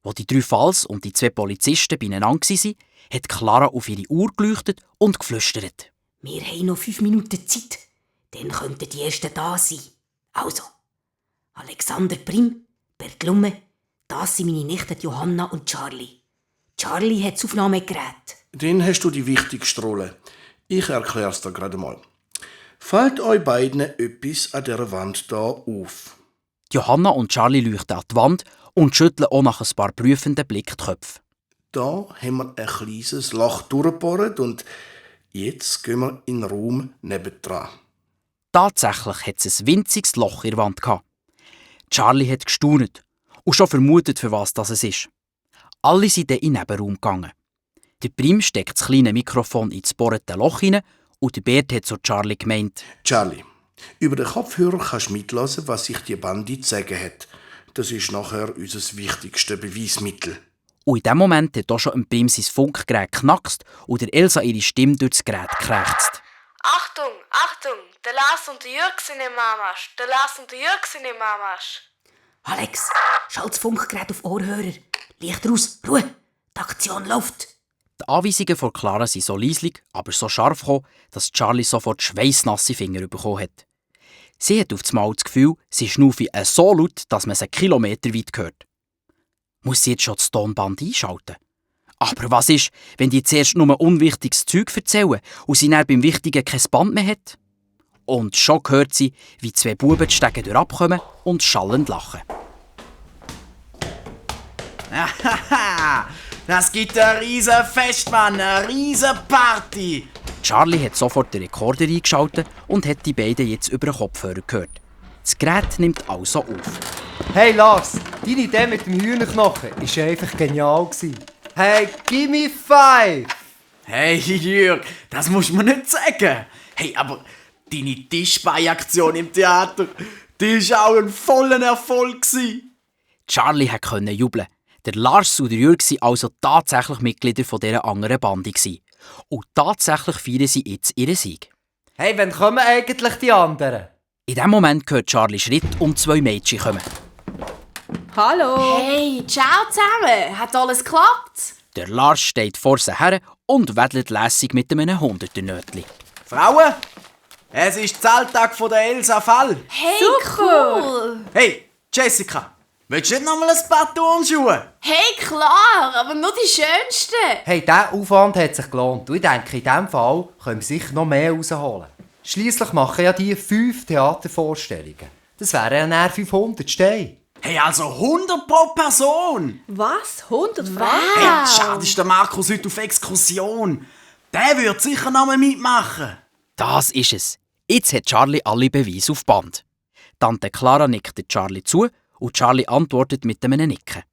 Wo die 3 Falls und die 2 Polizisten beieinander waren, hat Clara auf ihre Uhr geleuchtet und geflüstert. Wir haben noch 5 Minuten Zeit. Dann könnten die Ersten da sein. Also, Alexander Prim, Bert Lumme, das sind meine Nichten Johanna und Charlie. Charlie hat das Aufnahmegerät. Dann hast du die wichtigste Rolle. Ich erkläre es dir gerade mal. Fällt euch beiden etwas an dieser Wand hier auf? Johanna und Charlie leuchten an die Wand und schütteln auch nach ein paar prüfenden Blicken die Köpfe. Da haben wir ein kleines Loch durchgebohrt und jetzt gehen wir in den Raum nebendran. Tatsächlich hat es ein winziges Loch in der Wand gehabt. Charlie hat gestaunt und schon vermutet, für was das ist. Alle sind dann in den Nebenraum gegangen. Der Prim steckt das kleine Mikrofon ins bohrte Loch hinein und der Bert hat zu Charlie gemeint: Charlie, über den Kopfhörer kannst du mithören, was sich die Bande zu sagen hat. Das ist nachher unser wichtigstes Beweismittel. Und in dem Moment hat auch schon ein Prim sein Funkgerät geknackst und der Elsa ihre Stimme durch das Gerät gekrächzt. Achtung, Achtung, der Lars und der Jörg sind im Anmarsch. Der Lars und der Jörg sind im Anmarsch. Alex, schalt das Funkgerät auf Ohrhörer. Licht raus, Ruhe, die Aktion läuft. Die Anweisungen von Clara sind so leislich, aber so scharf gekommen, dass Charlie sofort schweissnasse Finger bekommen hat. Sie hat auf einmal das Gefühl, sie schnaufe so laut, dass man sie Kilometer weit hört. Muss sie jetzt schon das Tonband einschalten? Aber was ist, wenn die zuerst nur unwichtiges Zeug erzählen und sie dann beim Wichtigen kein Band mehr hat? Und schon hört sie, wie 2 Buben die Stege durchabkommen und schallend lachen. Das gibt ein riesen Fest, Mann, eine riesen Party. Charlie hat sofort den Rekorder eingeschaltet und hat die beiden jetzt über den Kopfhörer gehört. Das Gerät nimmt also auf. Hey Lars, deine Idee mit dem Hühnerknochen war einfach genial. Hey, gimme 5! Hey Jörg, das musst du mir nicht sagen. Hey, aber deine Tischbeiaktion im Theater, die war auch ein voller Erfolg. Charlie konnte jubeln. Der Lars und der Jörg waren also tatsächlich Mitglieder dieser anderen Bande. Und tatsächlich feiern sie jetzt ihren Sieg. Hey, wann kommen eigentlich die anderen? In diesem Moment hört Charlie Schritt und 2 Mädchen kommen. Hallo. Hey, ciao zusammen. Hat alles geklappt? Der Lars steht vor sie her und wedelt lässig mit einem 100er-Nötli. Frauen, es ist Zelttag von der Elsa Fall. Hey, cool. Hey, Jessica, willst du nicht noch mal ein paar Turnschuhe? Hey, klar, aber nur die schönsten. Hey, dieser Aufwand hat sich gelohnt. Und ich denke, in diesem Fall können wir sicher noch mehr rausholen. Schliesslich machen ja die 5 Theatervorstellungen. Das wären ja näher 500 Steine. Hey, also 100 pro Person. Was? 100 Wow. Hey, schade ist der Markus heute auf Exkursion. Der würde sicher noch mal mitmachen. Das ist es. Jetzt hat Charlie alle Beweise auf Band. Tante Clara nickt Charlie zu und Charlie antwortet mit einem Nicken.